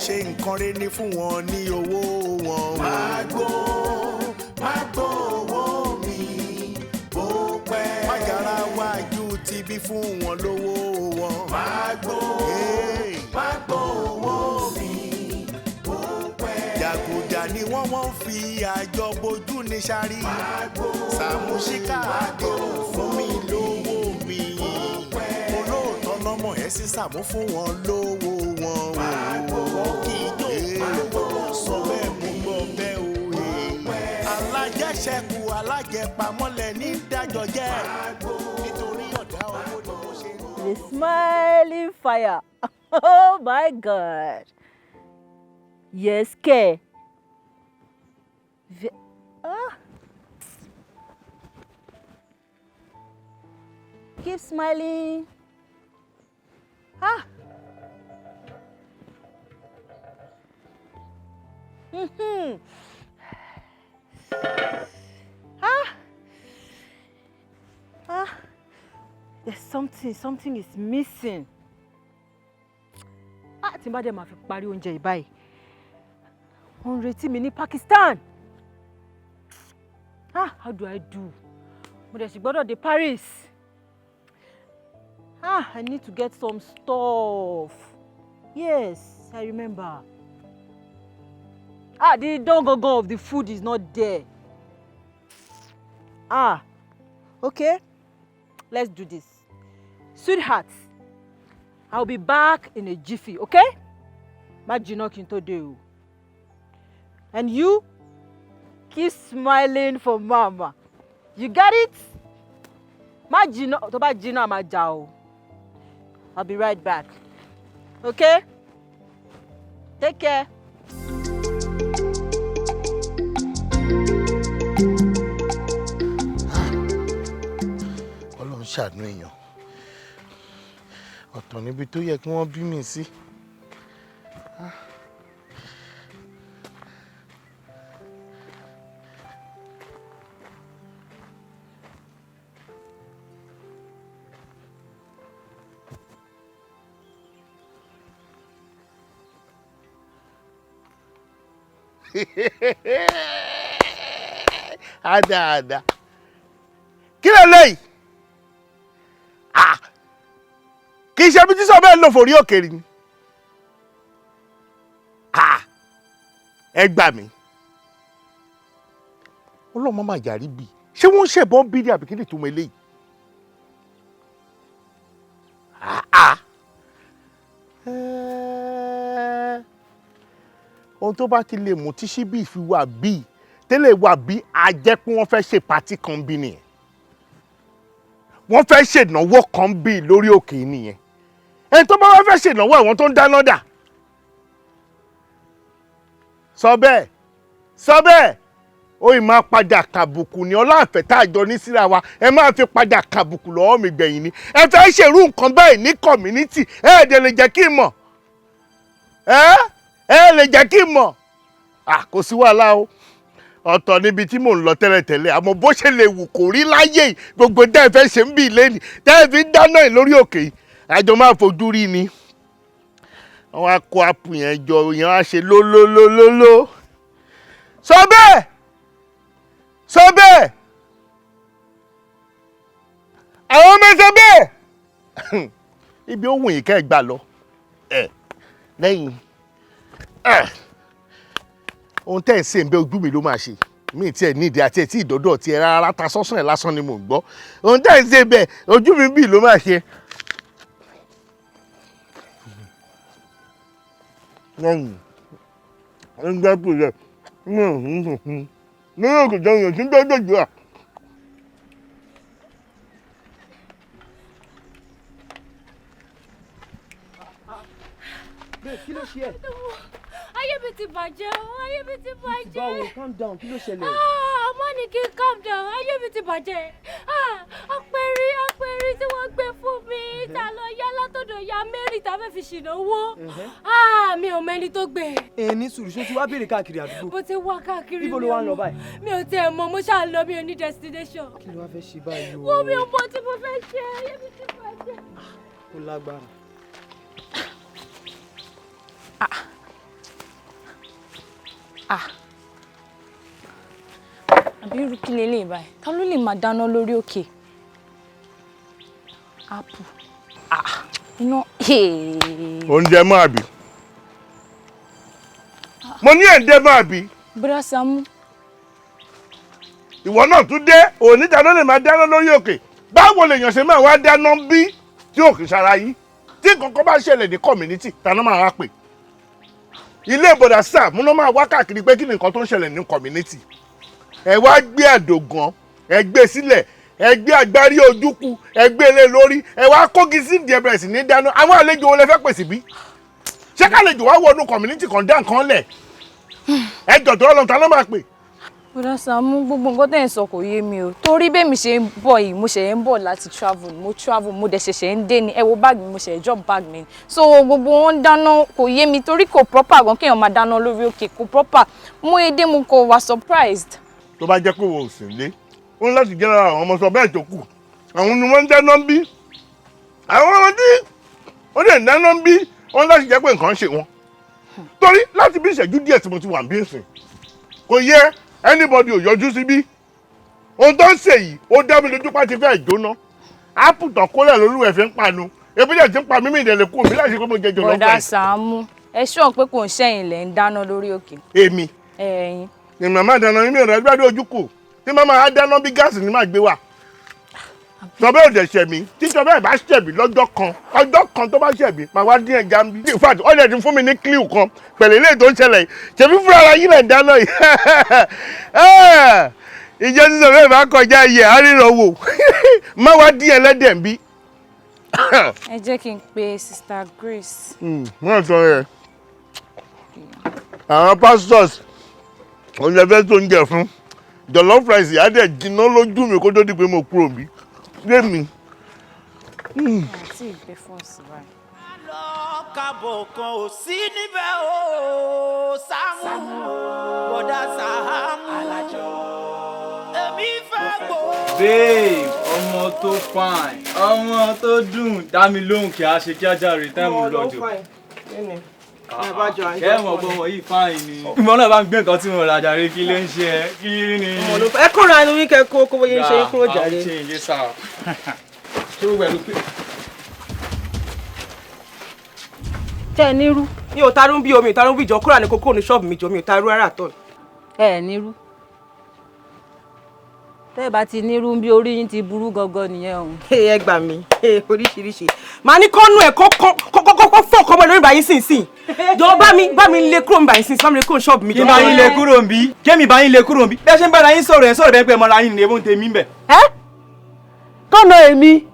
Ṣe nǹkan rẹ ní fún wọn ní owó wọn. Má gbó, má gbó owó mi bó pẹ́. Májàra wájú ti bí fún wọn lówó wọn. Má gbó, má gbó owó mi bó pẹ́. Jàgùjà ni wọ́n fi àjọ bojú ní sáré. Sàmúsíkà àdéhùn fún mi lówó mi. Olóòótọ́ lọ́mọ ẹ̀ sí Sàmú fún wọn lówó wọn. Wọ́n kì í jó olówó wọn sọ bẹ́ẹ̀ mú gbọ́ bẹ́ẹ̀ o. Alájẹṣẹ́kù alájẹpamọ́lẹ̀ ní dájọ́ jẹ́. Nítorí ọ̀dá owó ni mo ṣe ń. The smiling fire. Oh my God. Yes, ke. Ah. Keep smiling. Ah. Mm-hmm. Ah. Ah. There's something is missing. Ah, tí n bá dẹ̀ máa fi parí oúnjẹ yìí báyìí. Wọ́n ń retí mi ní Pakistan. Ah, how do I do? Mo dẹ̀ sì gbọ́dọ̀ dé Paris. Ah, I need to get some stuff. Yes, I remember. Ah, the dongogon of the food is not there. Ah, okay. Let's do this. Sweetheart, I'll be back in a jiffy, okay? Má jiná kí n tó dé o. And you, keep smiling for mama. You got it? Má jiná, tó bá jiná, a máa jà o. I'll be right back. Okay? Take care. Ọlọ́run ṣàánú èèyàn, ọ̀tọ̀ níbi tó yẹ kí wọ́n bí mi sí. Àdá àdá, kí ló léyìí? Kì í ṣe bí tí sọ bẹ́ẹ̀ lò forí òkèèrè ni. Ẹ gbà mí, ọlọ́mọ máa yàrí bíi ṣé wọ́n ń ṣẹ̀bọ́n bí ní àbí kí ni ìtumọ̀ eléyìí? Ohun tó bá ti lè mú tí síbí fi wà bíi tẹ́lẹ̀ wà bí, a jẹ́ pé wọ́n fẹ́ ṣe party kan bí nìyẹn, wọ́n fẹ́ ṣènáwó kan bí lórí òkè nìyẹn. Ẹni tó bá wá fẹ́ ṣènáwó, àwọn tó ń dáná dà? Sọ bẹ́ẹ̀, sọ bẹ́ẹ̀, ó yìí máa padà kàbùkù ní ọláàfẹ́ tá a jọ ní síra wa. Ẹ máa fi padà kàbùkù lọ́wọ́ mi gbẹ̀yìn ni. Ẹ fẹ́ ṣèrú nǹkan báyìí ní community, ẹ ẹ̀ dẹ̀ lè jẹ́ kí n mọ̀, ẹ ẹ lè jẹ́ kí n mọ̀. À kò sí wàhálà o. Ọ̀tọ̀ níbi tí mò ń lọ tẹ́lẹ̀tẹ́lẹ̀, àmọ́ bó ṣe lè wù kó rí láyé yìí, gbogbo tẹ́ ẹ fẹ́ ṣe ń bì lẹ́nìí, tẹ́ ẹ fi ń dáná yìí lórí òkè yìí, àjọ máa fojú rí ni. Wọ́n á kó apple yẹn jọ, yẹn á ṣe lólólólóló. Sọ bẹ́ẹ̀, sọ bẹ́ẹ̀, àwọn ọmọ sọ bẹ́ẹ̀. Ibi ó wù yín kẹ́ ẹ gbà lọ ẹ lẹ́yìn ẹ. Ohun tẹ́ ẹ̀ ń ṣe ń bẹ ojú mi ló máa ṣe mí tí ẹ nídìí àti ẹ̀ tí ìdọ́dọ̀ tí ẹ rárá ta sọ́sàn ẹ̀ lásán ni mò ń gbọ́. Ohun tẹ́ ẹ̀ ń ṣe bẹ ojú mi bì ló máa ṣe. Lẹ́yìn ẹ̀ ń gbẹ́ pè rẹ̀ ní òkè jẹun yẹn tí ń dọ́dọ̀ jù à. Babe, kí ló ṣe ẹ́? Ayé mi ti bàjẹ́ o, ayé mi ti bàjẹ́. Báwo? Calm down, kí ló ṣẹlẹ̀? Ah, ọmọ ní kí n calm down, ayé mi ti bàjẹ́. Ah, apẹ̀rí apẹ̀rí tí wọ́n gbé fún mi, tá a lọ yá látọ̀dọ̀ ya Mary tá a fẹ́ fi ṣìnà owó. Ah, mi ò mẹ́ni tó gbé. Ẹ ní sùúrù, ṣó ti wá béèrè káàkiri àdúgbò? Mo ti wá káàkiri. Ibo ló mi ò wá ń lọ mọ̀. báyìí? Mi ò tiẹ̀ mọ̀, mo ṣáà lọ, mi ò ní destination. Kí ló wá fẹ́ ṣe báyìí o? Wo, mi ò mọ̀ tí mo fẹ́ ṣe, ayé mi ti bàjẹ́. Ó lágbára. Ah, àbí irú kí leléyìí báyìí? Ta ló lè máa dáná lórí òkè? Apple. Ah, iná. Oúnjẹ máa bì. Mo ní ẹ̀ǹdẹ́ máa bì. Bọ́dá Sàámú. Ìwọ náà tún dé oníta ló lè máa dáná lórí òkè. Báwo lèèyàn ṣe máa wá dáná bí tí òkè ṣara yìí? Tí nǹkan kan bá ṣẹlẹ̀ ní community, ta ló máa wá pè? Ilé ìbọ̀dà Sàámú ló máa wá káàkiri pé kí ni nǹkan tó ń ṣẹlẹ̀ ní community. Ẹ wá gbé àdògán, ẹ gbé sílẹ̀, ẹ gbé agbárí ojúkú, ẹ gbé lé lórí, ẹ wá kógi sí ìdí, ẹ bẹ̀rẹ̀ sí ní dáná. Àwọn àlejò wo lẹ fẹ́ pèsè bí? Ṣé kálejò wá wọnú community kan dá nǹkan lẹ̀? Ẹ jọ̀dọ̀ Ọlọ́run, ta ló máa pè? Bọ́dá Sàámú, gbogbo nǹkan tẹ̀ ń sọ kò yé mi o. Torí bẹ́ẹ̀ mi ṣe ń bọ̀ yìí, mo ṣẹ̀ṣẹ̀ ń bọ̀ láti travel, mo travel, mo dẹ̀ ṣẹ̀ṣẹ̀ ń dé ni. Ẹ wo báàgì mi, mo ṣẹ̀ṣẹ̀ drop bag mi. So gbogbo wọn ń dáná kò yé mi torí kò proper gan kéèyàn máa dáná lórí òkè, kò proper. Mo edé mo kò wá surprised. Tó bá jẹ́ pé wo ò sì lé, ó ní láti jẹ́ lára àwọn ọmọ sọ bẹ́ẹ̀ tó kù. Àwọn ni wọ́n ń dáná ń bí. Àwọn ọmọ tí ó lè dáná ń bí, ó ní láti jẹ́ pé nǹkan ń ṣe wọn. Torí láti bí ìṣẹ́jú díẹ̀ tí mo ti wà ń bí ìsìn, kò yẹ anybody ò yọjú síbí. Ohun tó ń ṣe yìí, ó dá mi lójú pé ti fẹ́ jóná. Ápù tán kólẹ̀ lólúwẹ̀ fi ń panu. Ebi dẹ̀ ti ń pa mímì ìdẹ̀lẹ̀ kú mi láti ṣe pé mo jẹ jọ̀lọ́fù Bọ́dá ẹ̀. Sàámú, ẹ ṣọ́ pé kò ń ṣẹ̀yìn lẹ̀ ń dáná lórí òkè? Èmi? Ẹ̀yin. Ni màmá dáná, mímì rẹ̀ gbádùn ojú kù. Tí màmá á dáná bí, gáàsì ni màá gbé wà. Sọ bẹ́ẹ̀ ò dẹ̀ ṣẹ̀ mí. Tí sọ bẹ́ẹ̀ bá ṣẹ̀ mí lọ́jọ́ kan, ọjọ́ kan tó bá ṣẹ̀ mí, màá wá dín ẹja ń bí. In fact, ó dẹ̀ ti fún mi ní clue kan pẹ̀lú eléyìí tó ń ṣẹlẹ̀ yìí. Ṣèbí fúnra ara yín lẹ̀ ń dáná yìí. Ìjọ tí sọ bẹ́ẹ̀ bá kọjá iye àríran wò. Má wá dín ẹlẹ́dẹ̀ ń bí. Ẹ jẹ́ kí n pe Sister Grace. Wọ́n sọ yẹn. Àwọn pastors, oúnjẹ fẹ́ tó ń jẹ fún. Jollof rice á dẹ̀ jiná lójú mi kó tó di pé mo kúrò bí. Lémi. Àti ìgbé fún sí báyìí. Kábọ̀ kan ò sí níbẹ̀ o, Sàámú, bọ̀dá Sàámú alájọ, èmi fẹ́ gbọ́. Babe, ọmọ tó fine, ọmọ tó dùn, dá mi lóhùn kí a ṣe kí á jàre, time lọ́jọ́. Kẹ́ mọ̀ pé wọ́n yìí fine ni. Ìmọ̀ náà bá ń gbé nǹkan tí mo rà jàre, kí ló ń ṣe ẹ́? Kí ni? Ẹ kóra ẹnu wíkẹ́ kó bóyá ń ṣe yín kúrò jàre. Àwọn change sá. Ṣé gbogbo ẹ̀ ló pé? Tẹ́ ẹ nírú. Mi ò tarú bí omi, ò tarú bí ìjọ kúrò ní kókó ní ṣọ́ọ̀bù mi jọ, mi ò tarú rárá tọ̀. Ẹ ẹ nírú. Tẹ́ ẹ bá ti nírú bí, orí yín ti burú gangan nìyẹn o. Ẹ gbà mí, oríṣiríṣi màá ní kọ́nú ẹ̀ kó fọ́ ọkọ ọmọ lórí ìbáyìí sínsìn jọ, bá mi lé kúrò níbàyìí sínsìn, bá mi lé kúrò ní ṣọ́ọ̀bù mi Kí jọ. bá yín lé kúrò ń bí? Kémi bá yín lé kúrò ń bí? Bẹ́ẹ̀ ṣe ń bára yín sọ̀rọ̀, ẹ̀ sọ̀rọ̀ bẹ́ẹ̀ pé ẹ mọ́ra yín ní ebó ń tèmi ń bẹ̀. Ẹ kọ́nà èmi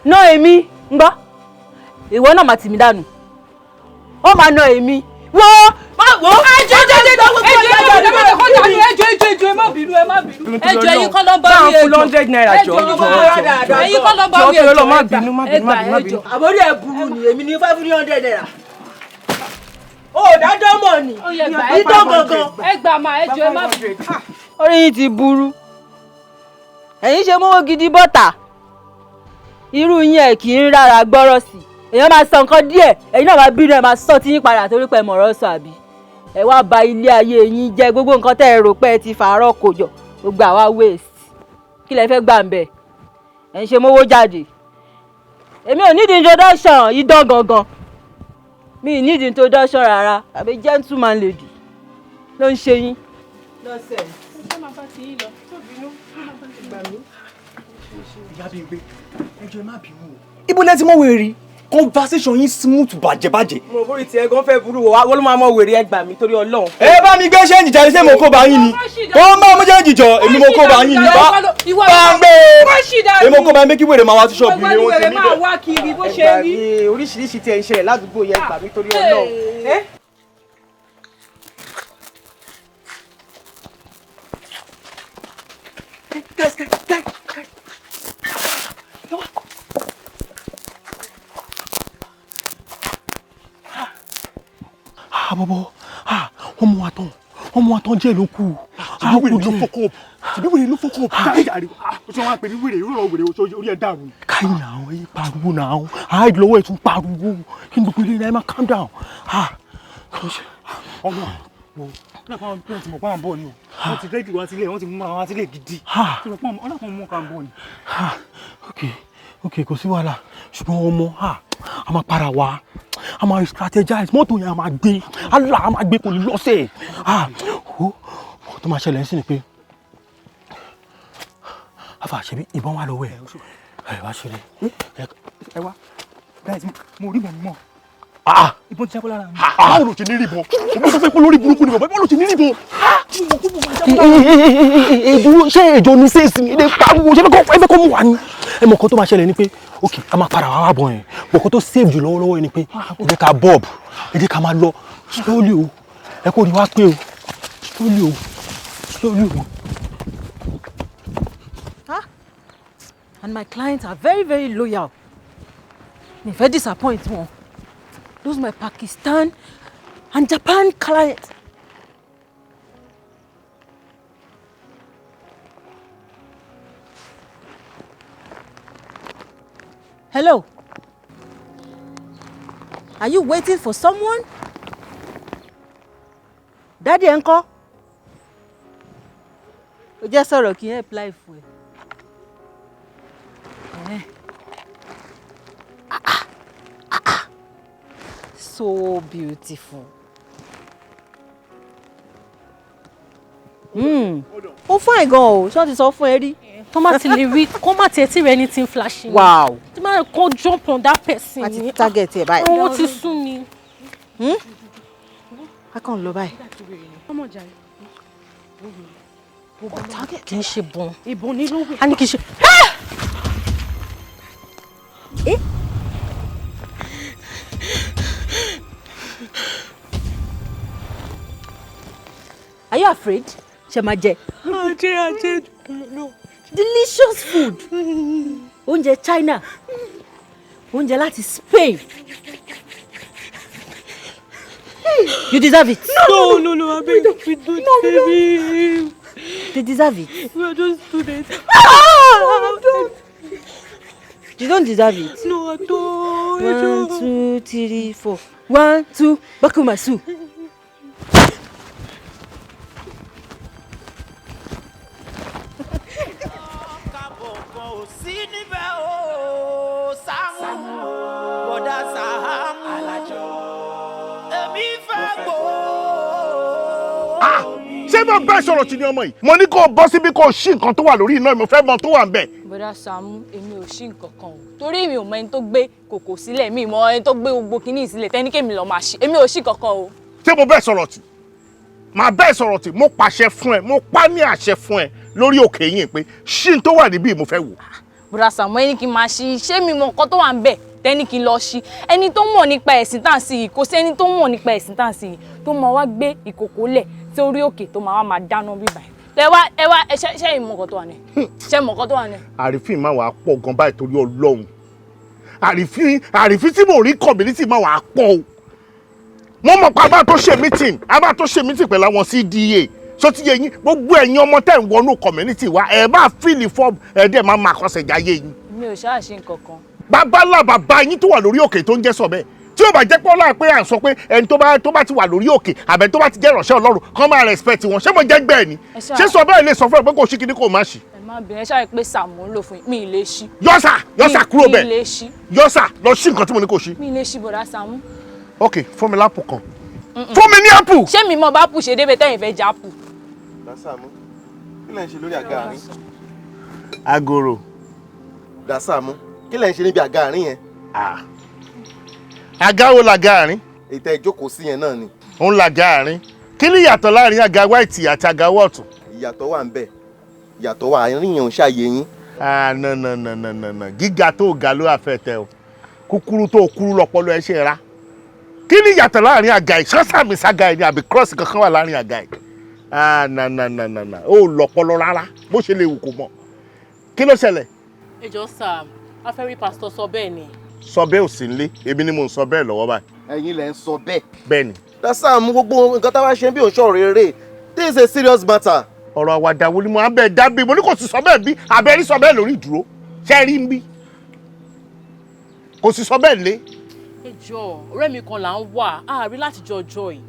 ná èmi ń gbọ́, ìwọ náà máa tì mí dànù, ó máa ná èmi wo wo. Ẹjọ, ẹjọ, ẹjọ, ẹjọ, ẹjọ, ẹjọ, ẹjọ, ẹjọ, ẹ má bínú, ẹ má bínú, ẹjọ, ẹ̀yin kọ́ ló ń bá Bá wí. ń fún Ẹjọ, ₦100 jọ, ẹjọ, jọ, ẹ̀yin kọ́ ló ń bá jọ, wí. torí Ẹjọ, Ọlọ́run, má ẹ gbà, bínú, má ẹ bínú, má gbà, bínú, má ẹjọ. bínú. Àbórí ẹ̀ burú ni, èmi ní ₦500. Ó dájọ́ mọ̀ ni. Ó yẹ gbà, ẹ Ìtọ́ gbà, gangan. ẹ gbà mà, ẹjọ, ẹ má bínú. Orí yín ti burú, ẹ̀yin ṣe mówó gidi bọ́tà. Irú yín ẹ̀ kì í rárá gbọ́rọ̀ sí. Èèyàn máa sọ nǹkan díẹ̀, ẹ̀yin náà máa bínú, ẹ̀ máa sọ tí yín padà torí pé ẹ mọ̀rọ̀ sọ àbí. Ẹ wá ba ilé ayé yín jẹ́. Gbogbo nǹkan tẹ́ ẹ rò pé ẹ ti fàárọ̀ kò jọ, gbogbo àwa waste. Kí lẹ fẹ́ gbà ń bẹ̀? Ẹ̀ ń ṣe mówó jáde. Èmi ò need introduction, idán gangan mi ì need introduction rárá. Àbí gentleman lady ló ń ṣe yín. Nonsense. Ṣé máa bá ti yín lọ? Tó bínú. Ìyá Bímpé, ẹ jọ̀ọ́, ẹ má bínú o. Ibo lẹ ti mọ wèrè? Conversation yín smooth bàjẹ́bàjẹ́. Mo rò bórí tiẹ̀ gan fẹ́ burú o, wọ́n ló máa mọ wèrè. Ẹ gbà mí torí Ọlọ́run. Ẹ bá mi gbé change jáde, ṣé mo kó bá yín ni? Kó má mú change jọ, èmi mo kó bá yín ni. Bá ń gbé. Èmi mo kó bá yín pé kí wèrè máa wá sí ṣọ́ọ̀bù mi, wọ́n Wèrè tèmi máa bẹ̀. wá kiri bó Ẹ ṣe gbà rí. mí, oríṣiríṣi tiẹ̀ ń ṣẹlẹ̀ ládùúgbò yẹn, gbà mí torí Ọlọ́run. Ẹ? Guys, guys, guys, guys. Ah, bọ̀bọ̀, ah, wọ́n mú wa tán, wọ́n mú wa tán, díẹ̀ ló kù. Ṣebí wèrè ló fọkọ, ṣebí wèrè ló fọkọ jáde jáde. O ṣe wọn pè ní wèrè, irú ọ̀rọ̀ wèrè o, orí ẹ̀ dàrú. Káyì náà, ẹ pariwo náà, àì lọ́wọ́ ẹ̀ tún pariwo. Kí ni gbogbo ilé náà? Ẹ máa calm down. Ah, kí ló ṣe? Ọmọ Wo ọlọ́pàá, àwọn parents mọ̀ pé à ń bọ̀ ni o. Wọ́n ti ready wá sílẹ̀, wọ́n ti múra wá sílẹ̀ gidi. Ọlọ́pàá mọ̀ ká ń bọ̀ ni. Ok, kò sí wàhálà, ṣùgbọ́n ọmọ, a máa para wa, a máa strategize mọ́tò yẹn, a máa gbé Allah, a máa gbé, kò ní lọ́sẹ̀. Ó tó máa ṣẹlẹ̀ sí ni pé afa ṣebí ìbọn wà lọ́wọ́ ẹ̀, ẹ̀ wá ṣeré. Ẹ wá guys, mo rí ìbọn mi mọ́. Ìbọn ti jábọ́ lára mi. Báwo ló ṣe ní rí ìbọn? Mo sọ fún pé lórí burúkú ni bàbá, báwo ló ṣe ní rí ìbọn? Èdúró, ṣé èjò ní sèèsì ní ilé pariwo? Ṣé ẹ fẹ́ kó mú wa ni? Ẹ mọ̀ nǹkan tó máa ṣẹlẹ̀ ni pé, ok, a máa padà wá wá bọ̀ yẹn. Bọ̀ kó tó save jù lọ́wọ́lọ́wọ́ yẹn ni pé ẹ jẹ́ ká bob, ẹ jẹ́ ká máa lọ slowly o. Ẹ kò ní wá pé o, slowly o, slowly o. Ah, and my clients are very, very loyal. Mi fẹ́ disappoint wọn. Those my Pakistan and Japan clients. Hello. Are you waiting for someone? Daddy ẹ̀ ńkọ́? O jẹ́ sọ̀rọ̀ kí n help life ẹ̀. Eh. Ah, ah, ah, ah. So beautiful. Ó fine gan o, ṣé wọ́n ti sọ fún ẹ rí? Tó má ti lè rí, kó má tiẹ̀ tí rẹ anything flashing. Wow. Tí má kó jump on that person A ti ni. Target ẹ̀ báyìí. Ó ti sún mi. A kàn lọ báyìí. Ọmọ jàre. Kì í ṣe bọn. Ìbọn ní ló wẹ̀. A ní kì í ṣe. Eh? Are you afraid? Ṣé máa jẹ? Ajé ajé no. Delicious food. Oúnjẹ China. Oúnjẹ láti Spain. You deserve it. No, no, no, abeg, we don't, no, baby. They deserve it. We are just students. Ah! You don't deserve it. No, at all. One, two, three, four. One, two, buckle my shoe. Kò sí níbẹ̀ o, Sàámú, bọ̀dá Sàámú alájọ, èmi fẹ́ gbó. Ṣé mo bẹ́ẹ̀ sọ̀rọ̀ tí ni ọmọ yìí? Mo ní kó o bọ́ síbí, kó o ṣí nǹkan tó wà lórí iná, mo fẹ́ mọ tó wà ń bẹ̀. Bọ́dá Sàámú, èmi ò ṣí nǹkan kan o, torí mi ò mọ ẹni tó gbé kòkò sílẹ̀, mi ò mọ ẹni tó gbé gbogbo kinní sílẹ̀ tẹ́nikẹ́mi lọ́ọ́ máa ṣí. Èmi ò ṣí kankan o. Ṣé mo bẹ́ẹ̀ sọ̀rọ̀ tì? Màá bẹ́ẹ̀ sọ̀rọ̀ tì. Mo pàṣẹ fún ẹ, mo pa ní àṣẹ fún ẹ lórí òkè yìí pé ṣí n tó wà níbí, mo fẹ́ wò. Bọ́dá Sàámú, ẹni kí n máa ṣí? Ṣé mi mọ nǹkan tó wà ń bẹ̀ tẹ́ni kí n lọ ṣí? Ẹni tó mọ̀ nípa ẹ̀sìn tá à ń sí yìí, kò sí ẹni tó mọ̀ nípa ẹ̀sìn tá à ń sí yìí tó máa wá gbé ìkòkò lẹ̀ sórí òkè, tó máa wá máa dáná bíbà ẹ wá ẹ wá ẹ. Ṣe ìmọ̀ nǹkan tó wà ní? Ṣe mọ̀ nǹkan tó wà ní? Àrífín máa wà á pọ̀ gan báyìí, torí Ọlọ́run. Àrífín, àrífín tí mò ń rí community máa wà á pọ̀ o. Mo mọ̀ pé a máa tó ṣe meeting, a máa tó ṣe meeting pẹ̀lú àwọn CDA. So ti yé yín, gbogbo ẹ̀yin ọmọ tẹ̀ ń wọnú community wa, ẹ̀ máa fill form, ẹ̀ dẹ̀ máa máa kọsẹ̀ jáyé yín. Mi ò ṣáà ṣe nǹkan kan. Bàbá ńlá bàbá yín tó wà lórí òkè tó ń jẹ́ sọ bẹ́ẹ̀, tí ó bá jẹ́ pé Ọlọ́run pé à ń sọ pé ẹni tó bá ti wà lórí òkè àbẹ̀ tó bá ti jẹ́ ìránṣẹ́ Ọlọ́run kán máa respect wọn, ṣé mo jẹ́ gbẹ́ ni? Ẹ ṣáà- Ṣé sọ bẹ́ẹ̀ lè sọ fún ẹ pé kò ṣí kíní, kò má ṣí? Ẹ má bínú, ẹ ṣáà rí pé Sàámú ń lò fún yín, mi ì lè ṣí. Yọ́sà, yọ́sà, kúrò Mi ì bẹ́ẹ̀. lè ṣí. Yọ́sà, lọ ṣí nǹkan tí mo ní kò ṣí. Mi ì lè ṣí, bọ̀dá Sàámú. Ok, fún mi l'apple kan. Fún mi ní apple. Ṣé mi mọ bá pù ṣe débẹ̀ tẹ́yìn fẹ́ já pù? Dàsámú, kí lẹ̀ ń ṣe lórí àga àárín? Agoro. Dàsámú, kí lẹ̀ ń ṣe níbi àga àárín yẹn? Àga wo làga àárín? Ètò ìjókòó sí yẹn náà ni. Òun làga àárín. Kí ni ìyàtọ̀ láàrin àga white àti àga wọ̀tún? Ìyàtọ̀ wà ń bẹ̀. Ìyàtọ̀ wà, àárín yẹn ò ń ṣàyè yín. Ah, no, no, no, no, no, no, gíga tó ga ló àfẹ́ tẹ o, kúkúrú tó kúrú lọ́pọlọ ẹ ṣe ra. Kí ni ìyàtọ̀ láàrin àga yìí? Sọ́sàmì sága yìí ni àbí cross kankan wà láàrin àga yìí? Ah, na na na na na, ó lọ́pọlọ rárá, bó ṣe lè wù kó mọ̀. Kí ló ṣẹlẹ̀? Ẹ jọ̀ọ́ sà, a fẹ́ rí pásítọ̀ sọ bẹ́ẹ̀ ni. Sọ bẹ́ẹ̀ ò sí nílé, èmi ni mò ń sọ bẹ́ẹ̀ lọ́wọ́ báyìí. Ẹ̀yin lẹ̀ ń sọ bẹ́ẹ̀. Bẹ́ẹ̀ ni. Dàsámú, gbogbo nǹkan táwa ṣe ń bí òun ṣọ̀rọ̀ eré. This is a serious matter. Ọ̀rọ̀ àwàdà wo ni mo á bẹ̀ dábì? Mo ní kò sì sọ bẹ́ẹ̀ bí abẹ́rí sọ bẹ́ẹ̀ lórí ìdúró, ṣé rí ń bí kò sì sọ bẹ́ẹ̀ lé. Ẹ jọ̀ọ́, ọ̀rẹ́ mi kan là ń wà á rí láti jọ ọjọ́ yìí.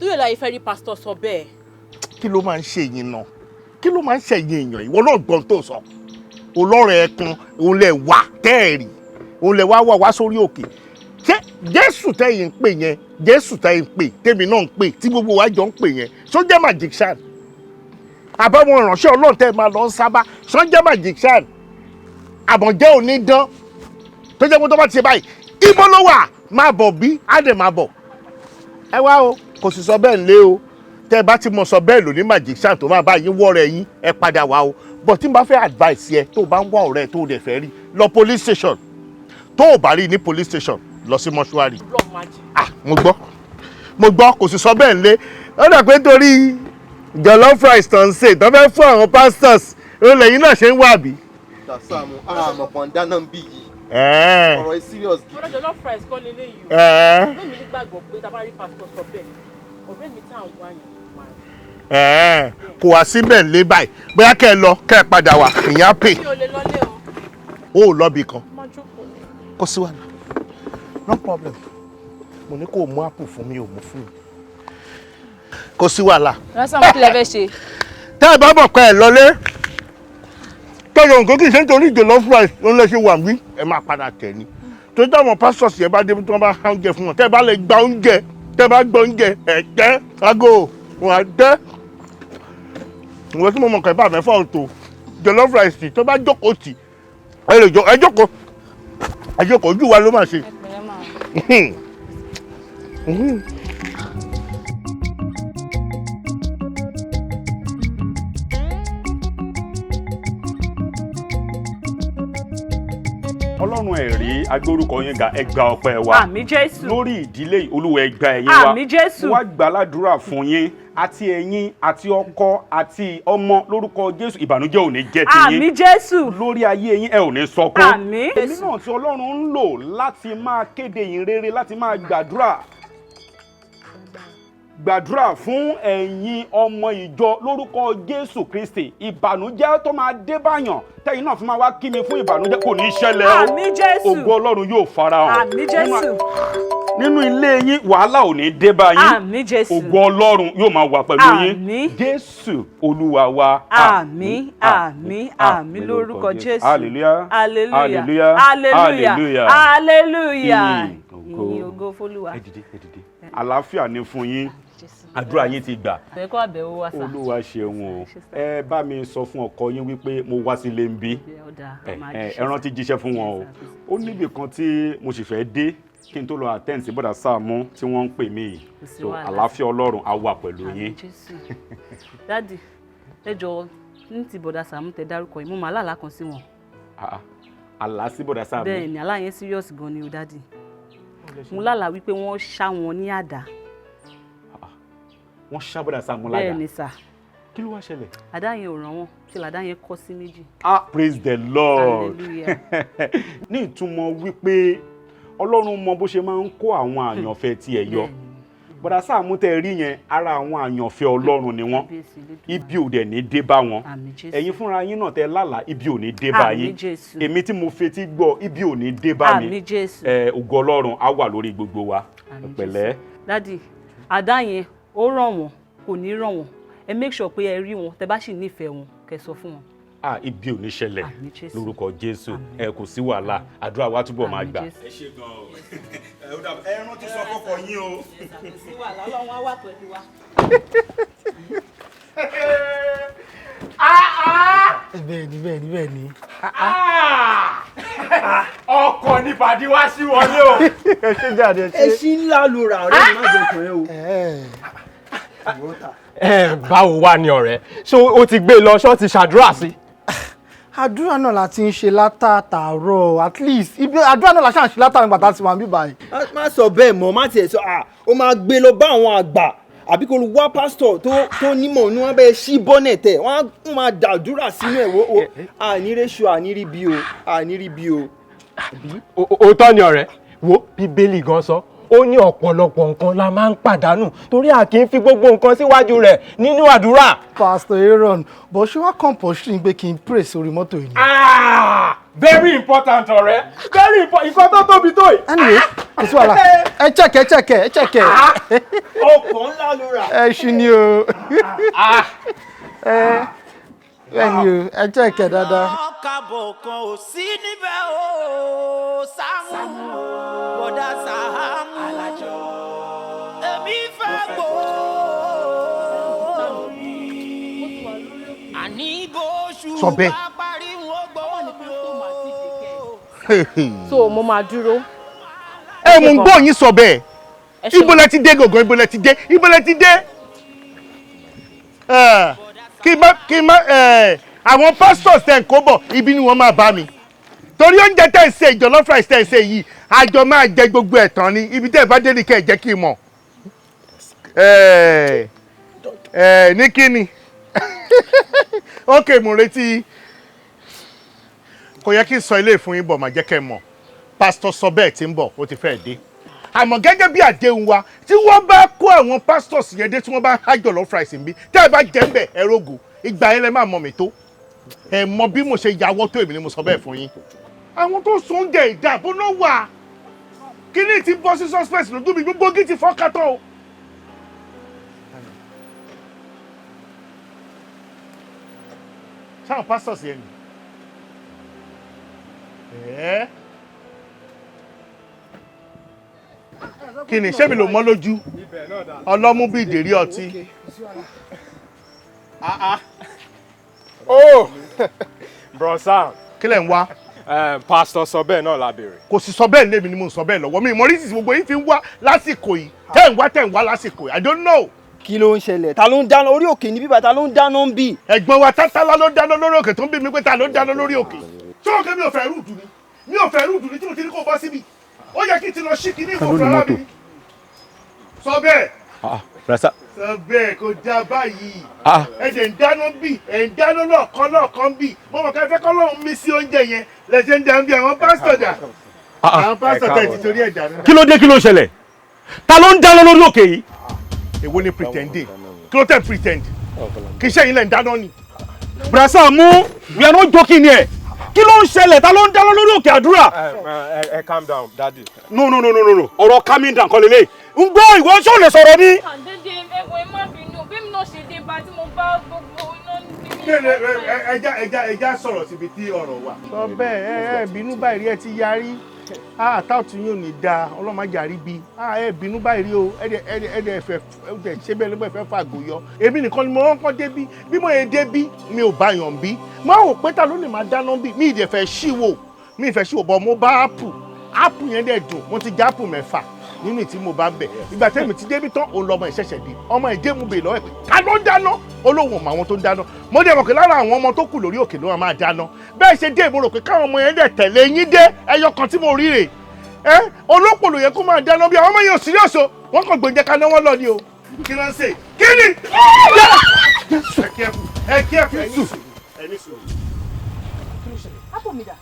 Tó yẹ láyé fẹ́ rí pásítọ̀ sọ bẹ́ẹ̀. Kí ló máa ń ṣe yín náà? Kí ló máa ń ṣe yín èèyàn? Ìwọ náà gbọ́n tó sọ. Olọ́rẹ̀ ẹ̀kan òun lẹ̀ wá tẹ́ẹ̀rì, òun lẹ̀ wá wá wá sórí òkè. Ṣé Jésù tẹ́yìn ń pè yẹn, Jésù tẹ́yìn ń pè, tèmi náà ń pè, tí gbogbo wa jọ ń pè yẹn, ṣó jẹ́ magician? Àbáwọn ìránṣẹ́ Ọlọ́run tẹ́ ẹ máa lọ ń sábà, ṣó jẹ́ magician? Àbọ̀njẹ́ onídán tó jẹ́ pé tó bá ti ṣe báyìí, ibo ló wà? Máa bọ̀ bí, á dẹ̀ máa bọ̀. Ẹ wá o, kò sì sọ bẹ́ẹ̀ ńlé o. Tẹ́ ẹ bá ti mọ̀ sọ bẹ́ẹ̀ lò ní magician tó máa bá yín wọ́ọ̀rẹ́ yín, ẹ padà wá o. But tí n bá fẹ́ advice yẹ, tó o bá ń wá ọ̀rẹ́ tó o dẹ̀ fẹ́ rí, lọ police station. Tó o bá rí ní police station, lọ sí mọ́ṣúárì. Ah, mo gbọ́, mo gbọ́, kò sì sọ bẹ́ẹ̀ ńlé. Ó dà pé torí jollof rice tó ń sè tó fẹ́ fún àwọn pastors ó lẹ́yìn náà ṣe ń wà bí. Sàámú, àmọ̀ pọ̀ ń dáná ń bí yìí. Ọ̀rọ̀ yìí serious gidi. Ọ̀rọ̀ jollof rice kọ́ leléyìí o. Ọ̀rẹ́ mi nígbàgbọ́ pé tá a bá rí pásítọ̀ sọ bẹ́ẹ̀, ọ̀rẹ́ mi tá à ń wá yẹn máa rí. Kò wá síbẹ̀ ńlé báyìí, bóyá kẹ́ ẹ lọ kẹ́ ẹ padà wá, ìyẹn á pè. Mi ò lè lọlé o. Ó ò lọ́bì kan. Má jókòó ni. Kò sí wàhálà, no problem. Mo ní kó o mú apple fún mi, ò mú fún mi, kò sí wàhálà. Lọ́sàn-án, kí lẹ fẹ́ ṣe? Tẹ́ ẹ bá bọ̀ pé ẹ lọlé tọ́jọ́ nǹkan kì í ṣe nítorí jollof rice ló ń lọ ṣe wà wí, ẹ máa padà tẹ̀ ni. Torí táwọn pastors yẹn bá dé, tí wọ́n bá há oúnjẹ fún wọn, tẹ́ ẹ bá lè gba oúnjẹ, tẹ́ ẹ bá gbọ́ oúnjẹ ẹ̀ tẹ́ aago wọn á tẹ́ ìwé tí mo mọ̀ kẹ́ bá mẹ́fà ọ̀tọ̀ jollof rice tó bá jókòó tì, ẹ lè jọ ẹ jókòó, ẹ jókòó, ojú wa ló máa ṣe. Ọlọ́run ẹ̀rí, agbórúkọ yín ga, ẹ gba ọpẹ́ wa. Àmín Jésù. Lórí ìdílé yìí, Olúwa, ẹ gba ẹ̀yìn wa. Àmín Jésù. Mo wá gbàládùra fún yín, àti ẹ̀yin àti ọkọ àti ọmọ, lórúkọ Jésù, ìbànújẹ́ ò ní jẹ́ ti yín. Àmín Jésù. Lórí ayé yín, ẹ ò ní sọkún. Àmín. Èmi náà tí Ọlọ́run ń lò láti máa kéde ìyìn rere, láti máa gbàdúrà gbàdúrà fún ẹ̀yin ọmọ ìjọ, lórúkọ Jésù Kristi, ìbànújẹ́ tó máa dé báyàn tẹ́yin náà fi máa wá kí mi fún ìbànújẹ́ kò ní í ṣẹlẹ̀ o. Àmín Jésù. Ògo Ọlọ́run yóò farahàn. Àmín Jésù. Nínú ilé yín, wàhálà ò ní dé bá yín. Àmín Jésù. Ògo Ọlọ́run yóò máa wà pẹ̀lú yín. Àmín. Jésù Olúwa wa. Àmín, àmín, àmín lórúkọ Jésù. Hallelujah. Hallelujah. Hallelujah. Hallelujah. Hallelujah. Ìyìn, ògo. Ìyìn, ògo f'Olúwa. Ẹ dìde, ẹ dìde. Àlàáfíà ni fún yín, àdúrà yín ti gbà. Ẹ kọ́ àbẹ̀wò wa sà. Olúwa ṣeun o. Ẹ bá mi sọ fún ọkọ yín wípé mo wá sílé ń bí. Ọ̀dà. Ẹ ẹ rántí jíṣẹ́ fún wọn o. Ó níbì kan tí mo sì fẹ́ dé kí n tó lọ attend sí bọ́dà Sáàmú tí wọ́n ń pè mí yìí. Kò sí So wàhálà. àlàáfíà Ọlọ́run á wà pẹ̀lú yín. Jésù. Daddy, ẹ jọ̀ọ́, ní ti bọ̀dà Sàámú tẹ dárúkọ yìí, mo máa lálàá kan sí wọn. Ah, ah. Àlá sí bọ́dà Sáàmú? Bẹ́ẹ̀ ni, àlá yẹn serious gan ni o, daddy. Mo lálàá wípé wọ́n ṣá wọn ní àdá. Wọ́n ṣá bọ́dà Sáàmú ládàá? Bẹ́ẹ̀ ni sà. Kí ló wá ṣẹlẹ̀? Àdá yẹn ò ràn wọ́n, ṣe làdá yẹn kọ́ sí méjì. Ah, praise the Lord. Hallelujah. Ní ìtumọ̀ wípé Ọlọ́run mọ bó ṣe máa ń kó àwọn àyànfẹ́ tiẹ̀ yọ. Bọ́dà Sáàmú tẹ́ rí yẹn, ara àwọn àyànfẹ́ Ọlọ́run ni wọ́n. Ibi ò dẹ̀ ní dé bá wọn. Àmín Jésù. Ẹ̀yin fúnra yín náà tẹ́ lálàá, ibi ò ní dé bá yín. Àmín Jésù. Èmi tí mo fetí gbọ́, ibi ò ní dé bá mi. Àmín Jésù. Ẹ ògo Ọlọ́run á wà lórí gbogbo wa. Àmín. Pẹ̀lẹ́. Daddy, àdá yẹn ó ràn wọ́n, kò ní ràn wọ́n, ẹ make sure pé ẹ rí wọn, tẹ bá sì nífẹ̀ẹ́ wọn, kẹ́ sọ fún wọn. Ah, ibi ò ní ṣẹlẹ̀. Àmín Jésù. Lórúkọ Jésù, ẹ kò sí wàhálà, àdúrà wa túbọ̀ máa Àmín gbà. Jésù. Ẹ ṣe gan o, ẹ rántí sọ fọ́kọ yín o. Kò sí wàhálà, Ọlọ́run á wà pẹ̀lú wa. Bẹ́ẹ̀ni, bẹ́ẹ̀ni, bẹ́ẹ̀ni. Ọkọ̀ ní pàdé wá sí wọlé o. Ẹ ṣe jáde, ẹ ṣe. Ẹṣin ńlá ló ra, ọ̀rẹ́ mi, má jẹ ọkàn ẹ o. Ẹ báwo wà ní ọ̀rẹ́? Ṣé o ti gbé e lọ ṣọ́ ti ṣàdúrà sí? Àdúrà náà la ti ń ṣe látàtàárọ̀, at least ibi àdúrà náà la ṣáà ń ṣe látàrí gbàtà tí wà ń bí báyìí. Má sọ bẹ́ẹ̀ mọ́, má tiẹ̀ sọ, ah, ó máa gbé lọ bá àwọn àgbà àbí kó wá pásítọ̀ tó nímọ̀ ní wọ́n bẹ́ẹ̀ ṣí bọ́nẹ̀tẹ̀, wọ́n á máa dàdúrà sínú ẹ̀. Wo wo, àníréṣu, àníríbi o, àníríbi o. Òótọ́ ni ọ̀rẹ́. Wo, Bíbélì gan sọ, ó ní ọ̀pọ̀lọpọ̀ nǹkan la máa ń pàdánù torí a kì í fi gbogbo nǹkan síwájú rẹ̀ nínú àdúrà. Pastor Aaron, bó ṣe wá compulsory pé kí n pray sórí mọ́tò yìí ni? Very important, ọ̀rẹ́. Very important. Nǹkan tó tóbi tó yìí. Anyway, kò sí wàhálà. Ẹ check ẹ, check ẹ, check ẹ. Ọkọ̀ ńlá ló rà. Ẹ ṣí ni o. Ẹ bẹ́ẹ̀ ni o, ẹ check ẹ dáadáa. Kábọ̀ kan ò sí níbẹ̀ o, Sàámú, bọ̀dá Sàámú alájọ, èmi fẹ́ gbó mi. Àní bó ṣù Sọ bẹ́ẹ̀. bá parí wọn gbọ́ mi o. So mo máa dúró. Ẹ mò ń gbọ́ yín sọ bẹ́ẹ̀. Ẹ ṣeun. Ibo lẹ ti dé gògó? Ibo lẹ ti dé? Ibo lẹ ti dé? Ẹ, kí má ẹ, àwọn pastors tẹ̀ ń kó bọ̀, ibi ni wọ́n máa bá mi torí oúnjẹ tẹ̀ ń ṣe, jollof rice tẹ̀ ń ṣe yìí, àjọ máa jẹ gbogbo ẹ̀ tán ni. Ibi tẹ̀ bá dé ní kẹ́ ẹ̀ jẹ́ kí n mọ̀. Ẹ ẹ, ní kí ni? Ok, mo retí. Kò yẹ kí n sọ ilé ìfún yín bọ̀, màá jẹ́ kẹ́ ẹ mọ̀. Pásítọ̀ sọ bẹ́ẹ̀ tí ń bọ̀, ó ti fẹ́ dé, àmọ́ gẹ́gẹ́ bí àdéhùn wa, tí wọ́n bá kó àwọn pastors yẹn dé, tí wọ́n bá há jollof rice ń bí, tẹ́ ẹ bá jẹ́ ń bẹ̀, ẹ rógo. Ìgbà yẹn lẹ máa mọ̀ mí tó, ẹ mọ bí mo ṣe yàwọ́ tó. Èmi ni mo sọ bẹ́ẹ̀ fún yín. Àwọn tó sún oúnjẹ ìdàbò náà wà, kíní ti bọ́ sí suspense lójú mi, gbogbo gí ti fọ́ kátó o. Sáwọn pastors yẹn ni ẹ kí ni? Ṣé mi ló mọ́ lójú ọlọ́mú bí ìdérí ọtí? Oh, bro Sam. Kí lẹ̀ ń wá? Pastor sọ bẹ́ẹ̀ náà la béèrè. Kò sì sọ bẹ́ẹ̀ lémi ni mo ń sọ bẹ́ẹ̀ lọ́wọ́ mi. Ìmọ̀ rí sísè gbogbo yín fi ń wá lásìkò yìí, tẹ́ ń wá, tẹ́ ń wá lásìkò yìí, I don't know. Kí ló ń ṣẹlẹ̀? Ta ló ń dáná orí òkè ní bíbá? Ta ló ń dáná ń bì? Ẹ̀gbọ́n wa tátálá ló dáná lórí òkè tó ń bí mi pé ta ló ń dáná lórí òkè. Ṣé òkè mi ò fẹ́ rude ni? Mi ò fẹ́ rude ni tí mo ti ní kó bọ́ síbi. Ó yẹ kí n ti lọ ṣí kíní Ta ló ní ìfòfin ara mọ́tò? mi. Sọ bẹ́ẹ̀. Ah, brasa. Sọ bẹ́ẹ̀, kò já báyìí. Ah. Ẹ dẹ̀ ń dáná bì, ẹ̀ ń dáná lọ́ọ̀kan lọ́ọ̀kan bì. Mo mọ̀ ká ẹ fẹ́ kọ́ lóun mi sí oúnjẹ yẹn lẹ́sẹ̀ ń dáná bí. Àwọn pásítọ̀ dà? Àwọn pásítọ̀ tẹ̀ ti torí ẹ̀ dáná. Kí ló dé? Kí ló ṣẹlẹ̀? Ta ló ń dáná lórí òkè yìí? Èwo ni pretending? Kí ló tẹ̀ pretend? Kì í ṣe yín lẹ̀ ń dáná ni. Brasa mú, we are not joking here. Kí ló ń ṣẹlẹ̀? Ta ló ń dáná lórí òkè àdúrà? Ẹ calm down, daddy. No, no, no, no, no, no, ọ̀rọ̀ calming down kọ́ lélẹ̀ ń gbọ́. Ìwọ ṣó lè sọ̀rọ̀ ni? Àdédé ẹ̀wọ̀n, ẹ má bínú. Bí mi náà ṣe dé bá tí mo bá gbogbo iná ní. Ẹja ẹja ẹja, sọ̀rọ̀ síbi tí ọ̀rọ̀ wà. Sọ bẹ́ẹ̀. Ẹ ẹ bínú báyìí rí, ẹ ti yarí. Àtàtù yóò ní da ọlọ́mọdé àríbi. Ẹ bínú báyìí rí o. Ẹ dẹ̀ ẹ dẹ̀ ẹ dẹ̀ fẹ́ ẹ dẹ̀ ṣé bẹ́ẹ̀ lọ́gbẹ́ fẹ́ fàgò yọ. Èmi nìkan ni mo rán débí. Bí mo yẹ débí, mi ò bá yàn bí. Mo rò pé ta ló lè máa dáná bí? Mi ì dẹ̀ fẹ́ ṣíwò, mi ì fẹ́ ṣíwò bọ̀. Mo bá apple, apple yẹn dẹ̀ dùn. Mo ti já apple 6 nínú ìtí mo bá ń bẹ̀. Ìgbà tẹ́mi ti débi tán, òun lọmọ ìṣẹ̀ṣẹ̀ dé. Ọmọ ìdé mu bèè lọ́wọ́ ẹ̀ pé ta ló ń dáná, olóhùn ọmọ àwọn tó ń dáná. Mo dẹ̀ mọ̀ pé lára àwọn ọmọ tó kù lórí òkè ló máa dáná. Bẹ́ẹ̀ ṣe dé, mo rò pé káwọn ọmọ yẹn dẹ̀ tẹ̀lé yín dé. Ẹyọ kan tí mo rí rè ẹ, olópòlò yẹn kó máa dáná bí. Àwọn ọmọ yẹn ò serious o, wọ́n kàn gbòǹjẹ kaná wọ́n lọ ni o. Kí ló ń ṣe? Kí ni? Ẹ careful, ẹ careful, ẹ ní sùúrù, ẹ ní sùúrù. Apple mi dà?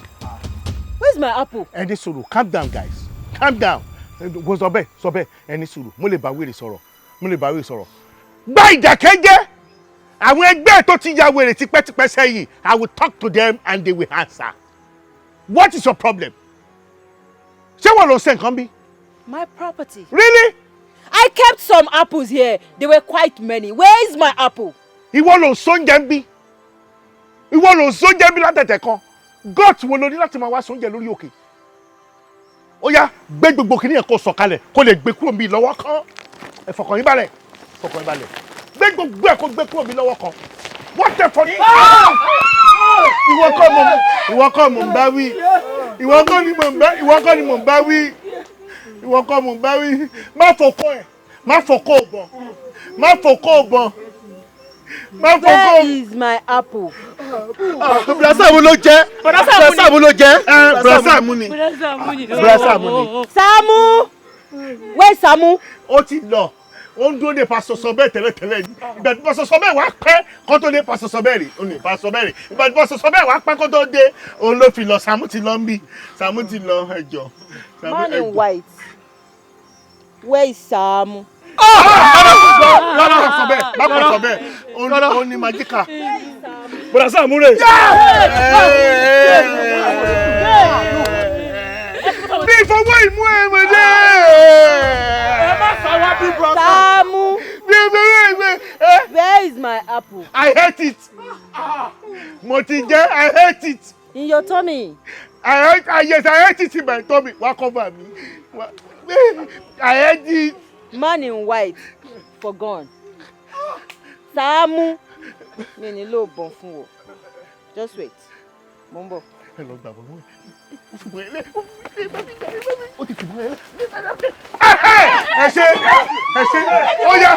Where's my apple? Ẹ ní sùúrù, calm down guys, calm down. Wo, sọ bẹ́ẹ̀, sọ bẹ́ẹ̀. Ẹ ní sùúrù, mo lè bá wèrè sọ̀rọ̀, mo lè bá wèrè sọ̀rọ̀. Gbá ìdàkẹ́jẹ́. Àwọn ẹgbẹ́ tó ti ya wèrè tipẹ́tipẹ́ sẹ́yìn, I will talk to them and they will answer. What is your problem? Ṣé wọ́n lọ ṣe nǹkan bí? My property. Really? I kept some apples here. They were quite many. Where is my apple? Ìwọ ló ń sóúnjẹ ń bí? Ìwọ ló ń sóúnjẹ ń bí látẹ̀tẹ̀ kan? God, wo ló ní láti máa wá sóúnjẹ lórí òkè? Ó yá, gbé gbogbo kìnìyàn kó sọ̀kalẹ̀, kó lè gbé kúrò níbí lọ́wọ́ kan. Ẹ fọkàn yín balẹ̀, fọkàn yín balẹ̀. Gbé gbogbo ẹ̀, kó gbé kúrò níbí lọ́wọ́ kan. What the fuck? Ìwọ kọ́ mo ń bá wí. Ìwọ kọ́ ni mo ń bá wí. Ìwọ kọ́ mo ń bá wí. Má fọkọ́ ẹ̀, má fọkọ́ ọ̀bọ̀n, má fọkọ́ ọ̀bọ̀n, má fọkọ́. Where is my apple? Bùrọ̀dá Sàámú ló jẹ́. Bùrọ̀dá Sàámú ló jẹ́. Bùrọ̀dá Sàámú ni. Bùrọ̀dá Sàámú ni. Sàámú! Where's Sàámú? Ó ti lọ, ó ń dúró de pásítọ̀ sọ bẹ́ẹ̀ tẹ́lẹ̀tẹ́lẹ̀ ni. Ìgbà tí pásítọ̀ sọ bẹ́ẹ̀ wá pẹ́ kó tó dé, pásítọ̀ sọ bẹ́ẹ̀ rí, ó ní pásítọ̀ bẹ́ẹ̀ rí. Ìgbà tí pásítọ̀ sọ bẹ́ẹ̀ wá pẹ́ kó tó dé, òun ló fi lọ. Sàámú ti lọ ń bí, Sàámú ti lọ. Ẹjọ́. Man in white. Where is Sàámú? Rárá, sọ bẹ́ẹ̀, má kò sọ bẹ́ẹ̀, ó ní májíkà. Bùrọ̀dá Sàámú rè. apple. I hate it. Mo ti jẹ, I hate it. In your tummy. I hate, yes, I hate it in my tummy. Wá cover mi. I hate it. Man in white for gun. Sàámú mi ní ló bọ̀n fún o. Just wait. Mo ń bọ̀. Ẹ lọ gbàgbọ́ mọ́ ẹ. Ó fi bọ̀ ẹ lẹ́. Ó ti fi bọ̀ ẹ lẹ́. Ẹ ṣe, ẹ ṣe, ó yá,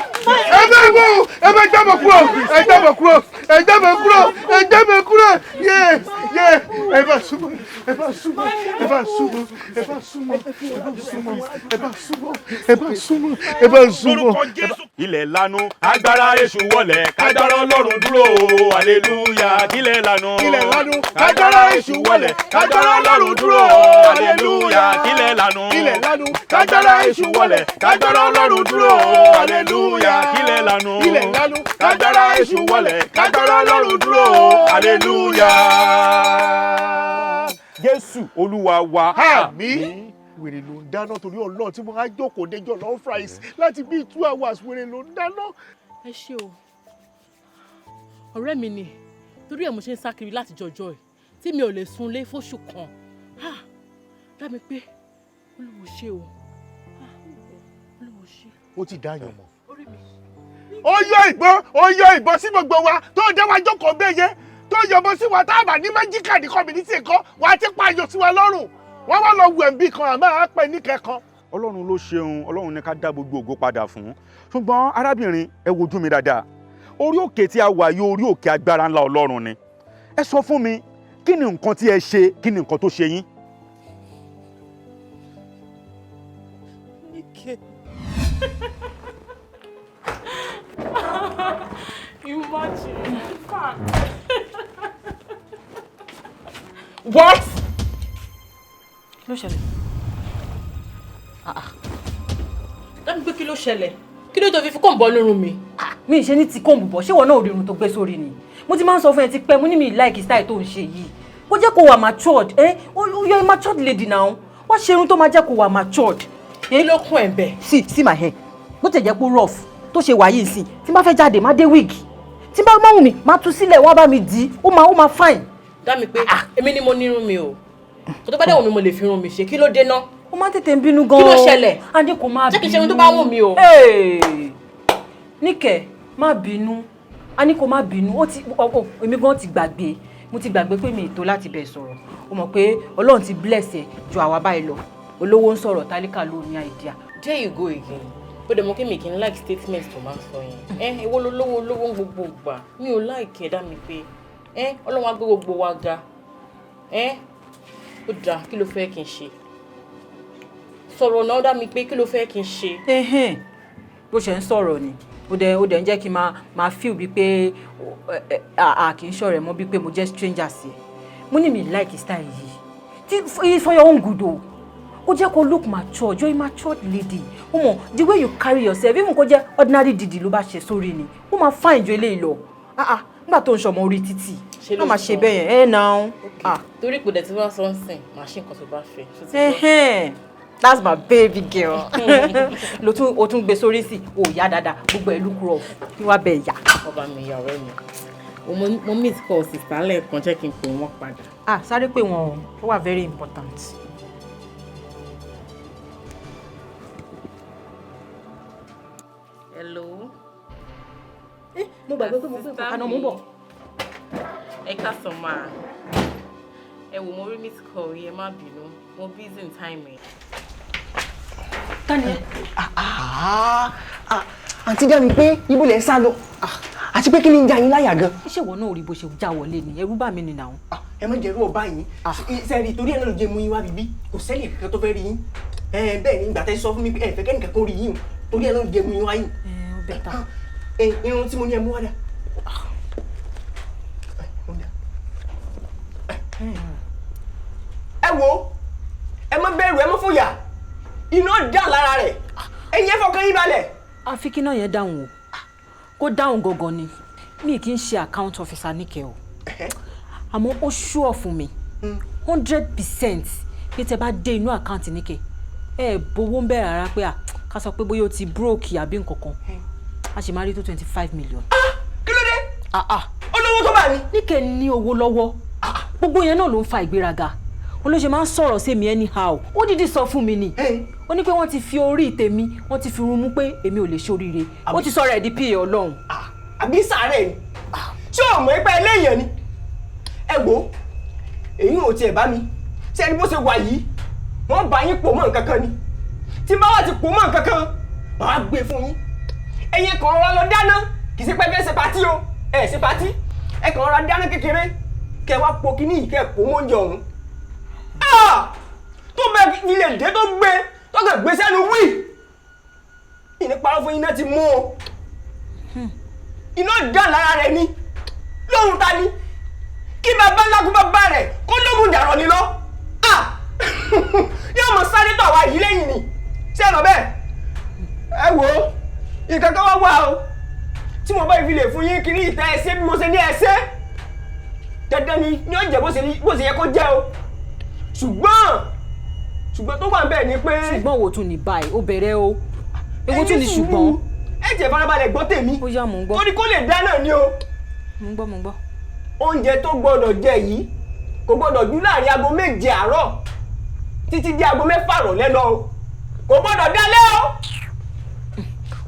ẹ bẹ mú, ẹ bẹ jábọ̀ kúrò, ẹ jábọ̀ kúrò, ẹ jábọ̀ kúrò, ẹ jábọ̀ kúrò, yé yé, ẹ bá súnmọ́, ẹ bá súnmọ́, ẹ bá súnmọ́, ẹ bá súnmọ́, ẹ bá súnmọ́, ẹ bá súnmọ́, ẹ bá súnmọ́, ẹ bá súnmọ́. Ilẹ̀ lanu, agbára èṣù wọlẹ̀, kágbára Ọlọ́run dúró, hallelujah. Ilẹ̀ lanu, ilẹ̀ lanu, kágbára èṣù wọlẹ̀, kágbára Ọlọ́run dúró, hallelujah. Ilẹ̀ lanu, ilẹ̀ lanu, kágbára èṣù wọlẹ̀, kágbára Ọlọ́run dúró, hallelujah. Ilẹ̀ lanu, ilẹ̀ lanu, kágbára èṣù wọlẹ̀, kágbára Ọlọ́run dúró, hallelujah. Jésù Olúwa wa. Àmín. Wèrè ló ń dáná torí Ọlọ́run tí mo á jókòó dé jollof rice láti bíi 2 hours, wèrè ló ń dáná. Ẹ ṣé o, ọ̀rẹ́ mi ni. Torí ẹ̀ mo ṣe ń sá kiri láti jọjọ́ ẹ̀ tí mi ò lè sunlé fóṣù kan. Dá mi pé Olúwo ṣe o. Olúwo ṣe. Ó ti dá yàn mọ́. Ó yọ ìbọn, ó yọ ìbọn sí gbogbo wa tó dá wa jókòó bẹ́ẹ̀ yẹn, tó yọbọ sí wa. Tá a bá ní májíkà ní community kan, wàá ti pààyàn sí wa lọ́rùn. Wọ́n wá lọ wẹ̀ ń bí kan àmọ́ àá pẹ́ ní kẹ́kan. Ọlọ́run ló ṣeun. Ọlọ́run ní ká dá gbogbo ògo padà fún. Ṣùgbọ́n arábìnrin, ẹ wojú mi dáadáa. Orí òkè tí a wà yìí, orí òkè agbára ńlá Ọlọ́run ni. Ẹ sọ fún mi, kí ni nǹkan tí ẹ ṣe? Kí ni nǹkan tó ṣe yín? Níkẹ́. Imagine. Fact. What? Kí ló ṣẹlẹ̀? Dábì pé kí ló ṣẹlẹ̀? Kí ló tó fi comb bọ́ lórun mi? Mi ì ṣe ní ti comb bọ̀. Ṣé ìwọ náà ò rí irun tó gbé sórí ni? Mo ti máa ń sọ fún ẹ ti pẹ́, mo ní mi like style tó ń ṣe yìí. Kó jẹ́ kó wà matured. Ẹ you're a matured lady now. Wá ṣe irun tó máa jẹ́ kó wà matured. Kí ló kún ẹ̀ bẹ́ẹ̀? See, see my hair. Bó ti jẹ́ pé rough tó ṣe wà yìí sí, tí n bá fẹ́ jáde, má dé wig. Tí n bá máa wù mí, má tú sílẹ̀, wá bá mi dì í. Ó máa fine. Dá mi pé èmi ni mo ní irun mi o. Kò tó bá dẹ̀ wù mí, mo lè fi irun mi ṣe. Kí ló dé ná? Ó máa ń tètè ń bínú gan-an. Kí ló ṣẹlẹ̀? Adé, kò máa bínú. Jẹ́ kí n ṣe irun tó bá wù mí o. Níkẹ́, má bínú. A ní kó má bínú. Ó ti ọ èmi gan ti gbàgbé. Mo ti gbàgbé pé mi ì tó láti bẹ̀ sọ̀rọ̀. O mọ̀ pé Ọlọ́run ti bless ẹ ju àwa báyìí lọ. Olówó ń sọ̀rọ̀, tálíkà ló ní idea. There you go again. Ó dẹ̀ mọ̀ kí mi kì í like statement tó máa ń sọ yẹn. Ẹ ìwọ ló lówó, lówó ń gbogbo ìgbà. Mi ò like ẹ̀. Dá mi pé ẹ Ọlọ́run á gbé gbogbo wa ga. Ẹ ó dáa, kí ló fẹ́ kí n ṣe? Sọ̀rọ̀ náà, dá mi pé kí ló fẹ́ kí n ṣe? Bó ṣe ń sọ̀rọ̀ ni ó dẹ̀ ń jẹ́ kí n máa feel bíi pé a kì í ṣọ̀rẹ́ mọ́, bíi pé mo jẹ́ stranger sí ẹ. Mo ní mi like style yìí tí for your own good o. Kó jẹ́ kó look mature. You're a matured lady. Ó mọ̀ the way you carry yourself, even kó jẹ́ ordinary dìdì ló bá ṣe sórí ni, ó máa fine ju eléyìí lọ. Ah ah, nígbà tó ń ṣọmọ orí títì, má máa ṣe bẹ́ẹ̀ yẹn ẹ̀ náà. Torí kò dẹ̀ tí wọ́n sọ ń sìn, màá ṣe nǹkan tó bá fẹ́. That's my baby girl. Lo tún o tún gbé sórí sí o yá dáadáa, gbogbo ẹ̀ look rough. Kí wàá bẹ̀ yà. Ọba mi ìyá ọ̀rẹ́ mi, mo miss call sister lẹ́ẹ̀kan, jẹ́ kí n pè wọ́n padà. Ah, sáré pé wọn o, ó wà very important. Hello. Mo gbàgbé pé mo gbé nǹkan kaná, mo ń bọ̀. Ẹ káàsán máa. Ẹ wò, mo rí miss call yìí, ẹ má bínú, mo busy in time ẹ. Tani ẹ? Àǹtí dá mi pé ibo lẹ̀ ń sá lọ, àti pé kí ni ń já yín láyà gan? Ṣé ìwọ náà rí bó ṣe já wọlé ni? Ẹrú bà mí ni nàá. Ẹ má jẹ́rú ọba yín sẹ́ẹ̀rì, torí ẹ̀ náà ló jẹ́ mú yín wá bíbí. Kò sẹ́ni kankan tó fẹ́ rí yín. Bẹ́ẹ̀ ni, ìgbà tẹ́ sọ fún mi pé ẹ fẹ́ kẹ́nìkan kó rí yín o, torí ẹ̀ náà ló jẹ́ mú yín wá yín. Ẹ ó better. Irun tí mo ní ẹ mú wá dà? Ẹ wo, ẹ má bẹ̀rù, ẹ má fòyà, iná dà lára rẹ̀, ẹ̀yin ẹ fọkàn yín balẹ̀. Àfi kí náà yẹn dáhùn o, kó dáhùn gangan ni. Mi kì í ṣe account officer níkẹ́ o, àmọ́ ó sure fún mi 100% pé tẹ bá dé inú account níkẹ́, ẹ bowó ń bẹ̀rẹ̀ rárá pé à ká sọ pé bóyá o ti broke àbí nǹkan kan, a sì máa rí tó 25 million. Kí ló dé? Olówó tó bá ní. Níkẹ́ ní owó lọ́wọ́, gbogbo yẹn náà ló ń fa ìgbéraga. Òun ló ṣe máa ń sọ̀rọ̀ sí mi anyhow. Ó dídí sọ fún mi ni, ó ní pé wọ́n ti fi orí tèmi, wọ́n ti fi run mú pé èmi ò lè ṣoríire. Ó ti sọ̀rọ̀ ẹ̀ di pa Ọlọ́run. Àbí sàárẹ̀ ni? Ṣé o mọ̀ pé eléyàn ni? Ẹ wo, èyí ò tiẹ̀ bá mi ṣé ẹni bó ṣe wà yìí, wọ́n bá yín pò mọ́ nǹkan kan ni. Tí bá wà ti pò mọ́ nǹkan kan, màá gbé fún yín. Ẹ̀yin kàn rọra lọ dáná. Kì í ṣe pé ẹ fẹ́ ṣe party o, ẹ ṣe party. Ẹ kàn rọra dáná kékeré, kẹ wá po kíní yìí, kẹ pò mọ́ oúnjẹ ọ̀hún. Tó bẹ́ẹ̀ fi lè dé, tó gbé, tó kàn gbé sẹ́nu wí, ìní parọ́ fún yín náà ti mú o. Iná dà lára rẹ̀ ni lóhun ta ni kí bàbá ńlá kú bàbá rẹ̀ kó lóògùn dàrọ̀ ni lọ. Yóò mọ sáré tó àwa yìí lẹ́yìn ni. Ṣé ẹ lọ bẹ́ẹ̀? Ẹ wò ó, nǹkan kan wá wà o tí mo bá fi lè fún yín kiri ìta. Ẹsẹ bí mo ṣe ní ẹsẹ dandan ni ní ó jẹ bó ṣe yẹ kó jẹ o. Ṣùgbọ́n tó wà bẹ́ẹ̀ ni pé. Ṣùgbọ́n wo tún ní báyìí? Ó bẹ̀rẹ̀ o. Èwo tún ní ṣùgbọ́n? Ẹ jẹ́ farabalẹ̀ gbọ́ tèmi. Ó yá, mò ń gbọ́. Torí kó lè dá náà ni o. Mò ń gbọ́, mò ń gbọ́. Oúnjẹ tó gbọ́dọ̀ jẹ yìí kò gbọ́dọ̀ jù láàrin aago 7 àárọ̀ títí di aago 6 rọ̀lẹ́ lọ o. Kò gbọ́dọ̀ dálẹ́ o.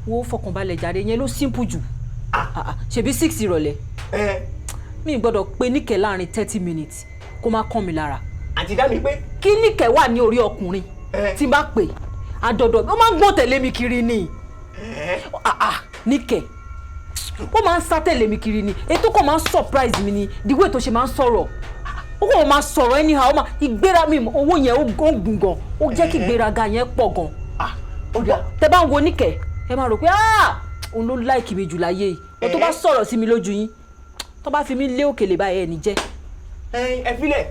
Wo, fọkànbalẹ̀ jàre, yẹn ló simple jù. Ṣebí 6 ìrọ̀lẹ́, mi gbọ́dọ̀ pé Níkẹ́ láàrin 30 minutes kó má kàn mí lára. Àti dá mi pé. Kí Níkẹ́ wà ní orí ọkùnrin tí n bá pè àdọ̀dọ̀, ó máa ń gbọ́n tẹ̀lé mi kiri ni. Níkẹ́, ó máa ń sá tẹ̀lé mi kiri ni. Ètò kan máa ń surprise mi ni the way tó ṣe máa ń sọ̀rọ̀. Ó kàn máa sọ̀rọ̀ anyhow, ó máa ìgbéra mi. Owó yẹn ó gùn gan, ó jẹ́ kí ìgbéraga yẹn pọ̀ gan. Tẹ bá ń wo Níkẹ́, ẹ máa rò pé òun ló like mi jù láyé yìí. Ó tó bá sọ̀rọ̀ sí mi lójú yín, tó bá fi mí lé òkèlè báyìí, ẹ̀ ní jẹ́. Ẹ filẹ̀,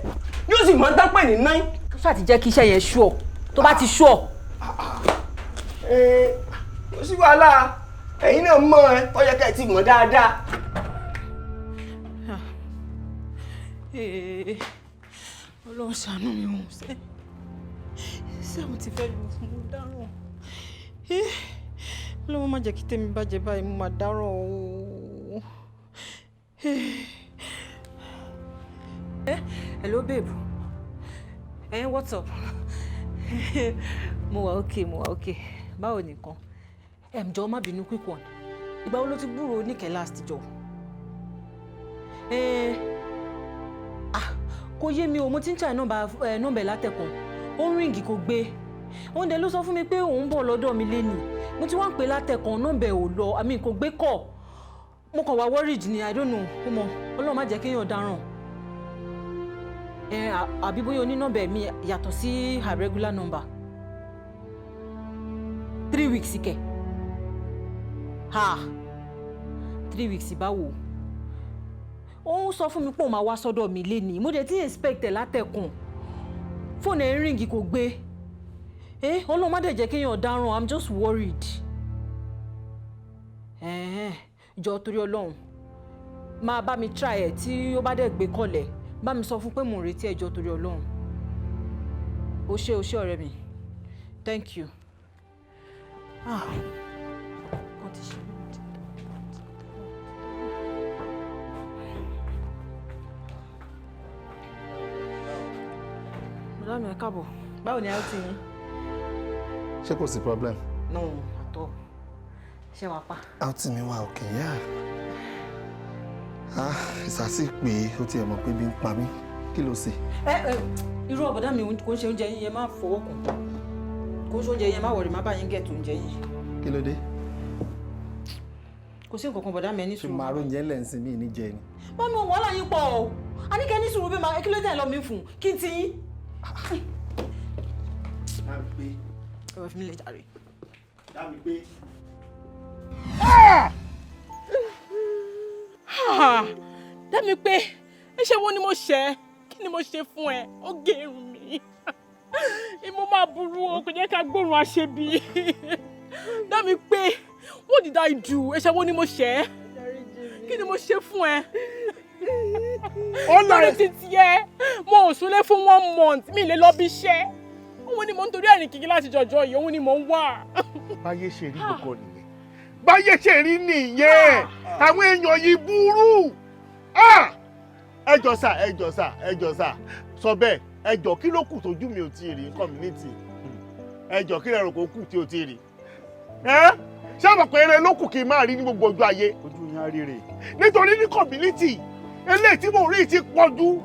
yóò sì mọ̀ ń tán pè ní nine. Tó ṣáà ti jẹ́ kí iṣẹ́ yẹn ṣú ọ, tó bá ti ṣú ọ. Kò sí wàhálà. Ẹ̀yin náà mọ̀ ẹ́, ó yẹ ká ẹ ti mọ̀ dáadáa. Ọlọ́run ṣàánú mi ò ṣe ṣé mo ti fẹ́ lù fún mo dáràn. Ọlọ́run má jẹ́ kí tèmi bàjẹ́ báyìí, mo máa dáràn o. Hello babe. What's up? Mo wà okay, mo wà okay. Báwo nìkan? Jọ̀ọ́ má bínú, quick one. Ìgbà wo ló ti gbúròó Níkẹ́ last jọ? Ah, kò yé mi o, mo ti ń try nọ́mbà ẹ̀ nọ́mbà ẹ̀ látẹ̀kùn. Ó ń ring, kò gbé. Òun dẹ̀ ló sọ fún mi pé òun bọ̀ lọ́dọ̀ mi lénìí. Mo ti wá ń pè látẹ̀kùn, nọ́mbà ẹ̀ ò lọ, àmì kò gbé kọ̀. Mo kàn wá worried ni, I don't know. Ó mọ̀, Ọlọ́run má jẹ́ kéèyàn dáràn. Àbí bóyá o ní nọ́mbà mi yàtọ̀ sí her regular number. 3 weeks kẹ̀. Ha! 3 weeks báwo? Ó ń sọ fún mi pé òun máa wá sọ́dọ̀ mi lénìí. Mo dẹ̀ ti expect ẹ̀ látẹ̀kùn. Fóònù ẹ̀ ń ring, kò gbé. Ọlọ́run má dẹ̀ jẹ́ kéèyàn dáràn, I'm just worried. Jọ̀ọ́ torí Ọlọ́run, máa bá mi try ẹ̀. Tí ó bá dẹ̀ gbé kọ̀lẹ̀, bá mi sọ fún pé mò ń retí ẹ̀. Jọ̀ọ́ torí Ọlọ́run. O ṣé, o ṣé ọ̀rẹ́ mi. Thank you. Ah, nǹkan ti ṣe mí. Bọ̀dá mi, ẹ káàbọ̀. Báwo ni a ti yín? Ṣé kò sí problem? No, àtọ. Ṣé wàá pa? Outing mi wà okay, yeah. Ah, ìsàsí pé ó tiẹ̀ mọ̀ pé bí ń pa mí. Kí ló ṣe? Ẹ irú ọ̀bọ̀dá mi, kò ń ṣe oúnjẹ yín yẹn, má fọwọ́ kàn. Kò ń ṣe oúnjẹ yẹn, má worry, má bá yín get oúnjẹ yín. Kí ló dé? Kò sí nǹkan kan, bọ̀dá mi, ẹ ní Ṣé sùúrù. màá róúnjẹ ńlẹ̀ ń sin mí ní jẹ ni? Mọ́mí, wàhálà yín pọ̀ o. A ní kẹ́ ní sùúrù bí màá kí ló dé lọ mi fún kí n ti yín. Ẹ wá fi mí lè jàre. Dá mi pé. Dá mi pé ẹ̀ṣẹ̀ wo ni mo ṣẹ̀? Kí ni mo ṣe fún ẹ? Ó gé irun mi. Ìmú máa burú o, kò jẹ́ ká gbóòórùn aṣebi. Dá mi pé, what did I do? Ẹ̀ṣẹ̀ wo ni mo ṣẹ̀? Kí ni mo ṣe fún ẹ? Ó là Lórí ti tiẹ̀, mo ò súnlé fún one month, mi lè lọ bí iṣẹ́. Òun ni mo ń torí ẹ̀rìn kìkì láti jọjọ́ yìí, òun ni mo ń wà. Báyé ṣe rí gbogbo nìyẹn. Báyé ṣe rí nìyẹn. Àwọn èèyàn yìí burú. Ẹ jọ̀ọ́ sà, ẹ jọ̀ọ́ sà, ẹ jọ̀ọ́ sà. Sọ bẹ́ẹ̀, ẹ jọ̀ọ́ kí ló kù tójú mi ò tí ì rí ní community? Ẹ jọ̀ọ́ kí lẹ rò kó kù tí ò tí ì rí? Ṣé àmọ̀ pé eré ló kù kí n máa rí ní gbogbo ọjọ́ ayé? Ojú yín á rí rè. Nítorí ní community, eléyìí tí mò ń rí ti pọ̀ jù.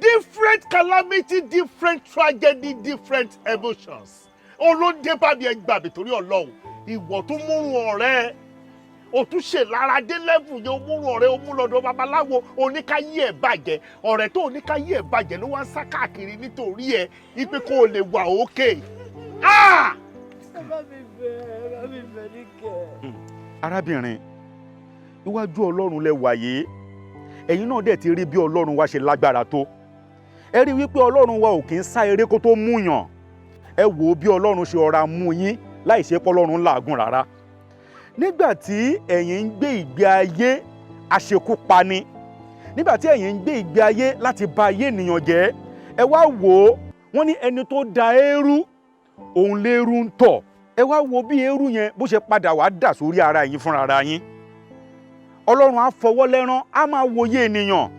Different calamity, different tragedy, different emotions. Olóde bá mi, ẹ gbà mí torí Ọlọ́run. Ìwọ tó múrun ọ̀rẹ́, o tún ṣe lára dé level yẹn, o múrun ọ̀rẹ́, o mú lọ́dọ̀ babaláwo, oníkáyé ẹ̀ bàjẹ́. Ọ̀rẹ́ tó oníkáyé ẹ̀ bàjẹ́ ló wá ń sá káàkiri nítorí ẹ̀ ipe kó o lè wà òkè. Ẹ bá mi bẹ̀, ẹ bá mi bẹ̀ níkẹ́. Arábìnrin, iwájú Ọlọ́run lẹ wà yìí. Ẹ̀yin náà dẹ̀ ti rí bí Ọlọ́run wa ṣe lágbára tó. Ẹ rí wípé Ọlọ́run wa ò kì í sá eré kó tó mú yàn. Ẹ wò ó bí Ọlọ́run ṣe ọ̀ra mú yín láì ṣe pọ́lọ́run làágùn rárá. Nígbà tí ẹ̀yin ń gbé ìgbé ayé àṣekúpani, nígbà tí ẹ̀yin ń gbé ìgbé ayé láti ba ayé ènìyàn jẹ́, ẹ wá wò ó, wọ́n ní ẹni tó da eérú òun léérú ń tọ̀. Ẹ wá wo bí eérú yẹn bó ṣe padà wá dà sórí ara yín fúnra ara yín. Ọlọ́run á fọwọ́ lẹ́rán, á máa wòye ènìyàn.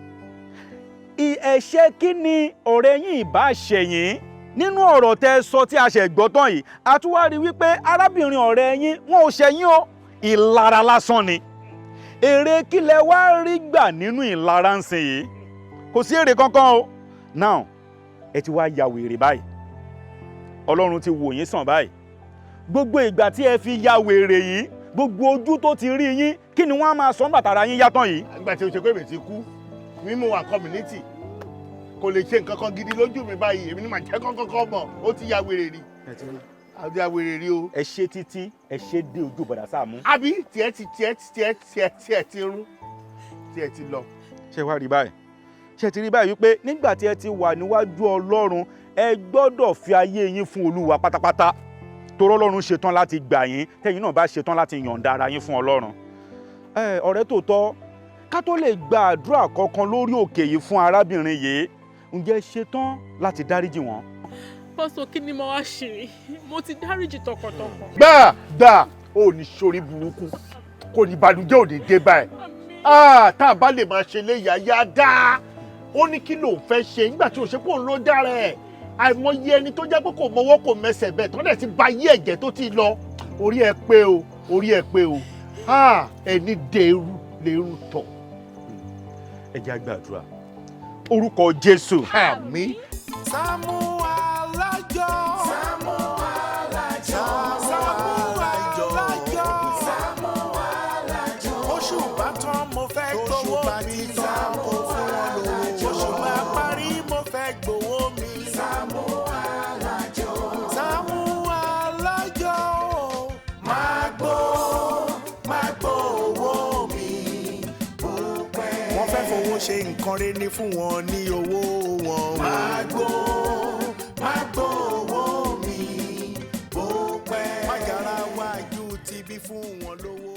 Ẹ̀ṣẹ̀ kí ni ọ̀rẹ́ yín ìbá ṣẹ̀yìn? Nínú ọ̀rọ̀ tẹ́ ẹ sọ tí a ṣẹ̀ gbọ́ tán yìí, a tún wá rí wípé arábìnrin ọ̀rẹ́ yín wọn ò ṣẹ̀yìn o, ìlara lásán ni. Èrè kí lẹ wá rí gbà nínú ìlara ń sìn yìí? Kò sí èrè kankan o. Now, ẹ ti wá ya wèrè báyìí. Ọlọ́run ti wò yín sàn báyìí. Gbogbo ìgbà tí ẹ fi ya wèrè yìí, gbogbo ojú tó ti rí yín, kí ni wọ́n á máa sọ nígbà tára yín yàtọ̀ yìí? Nígbà tí o ṣe pé èmi ti kú, mímú wa community kò lè ṣe nǹkan kan gidi lójú mi báyìí, èmi ni màá jẹ́ kọ́kọ́kọ́ mọ̀, ó ti ya wèrè rí. Ó ti ya wèrè rí o. Ẹ ṣe títí, ẹ ṣe dé ojú bọ̀dà Sàámú. Àbí tiẹ̀ ti tiẹ̀ ti tiẹ̀ tiẹ̀ tiẹ̀ ti rún, tiẹ̀ ti lọ. Ṣé wàá rí báyìí? Ṣé ti rí báyìí wípé nígbà tí ẹ ti wà níwájú Ọlọ́run, ẹ gbọ́dọ̀ fi ayé yín fún Olúwa pátápátá. Torí Ọlọ́run ṣetán láti gbà yín, tẹ́yin náà bá ṣetán láti yọ̀ǹda ara yín fún Ọlọ́run. Ọ̀rẹ́ tòótọ́, ká tó lè gba àdúrà kankan lórí òkè yìí fún arábìnrin yìí, ǹjẹ́ ṣetán láti dáríjì wọ́n? Pásítọ̀, kí ni mo wá ṣe? Mo ti dáríjì tọkàntọkàn. Gbà gbà, ò ní sórí burúkú, kò ní ìbànújẹ́ ò ní dé báyìí. Tá a bá lè máa ṣe léyà yá dáa. Ó ní kí lòun fẹ́ ṣe nígbà tí ò ṣe pé òun ló dára ẹ̀. Àìmọye ẹni tó jẹ́ pé kò mọwọ́ kò mẹsẹ̀ bẹ́ẹ̀ tó dẹ̀ ti ba ayé ẹ̀jẹ̀ tó ti lọ. Orí ẹ pé o, orí ẹ pé o. Ẹni dèrú lérú tọ̀. Ẹ jẹ́ á gbàdúrà. Orúkọ Jésù. Àmín. Sàámú Alájọ. Sàámú Alájọ. Sàámú Alájọ. Sàámú Alájọ. Oṣù bá tán mo fẹ́ gbowó mi. Sàámú Alájọ. Oṣù bá parí mo fẹ́ gbowó mi. Sàámú Alájọ. Sàámú Alájọ. Máa gbó, máa gbó owó mi. Wọ́n fẹ́ fowó ṣe nǹkan rere ní fún wọn ní owó wọn. Máa gbó, máa gbó owó mi. Bó pẹ́. Májàra wájú ti bí fún wọn lówó.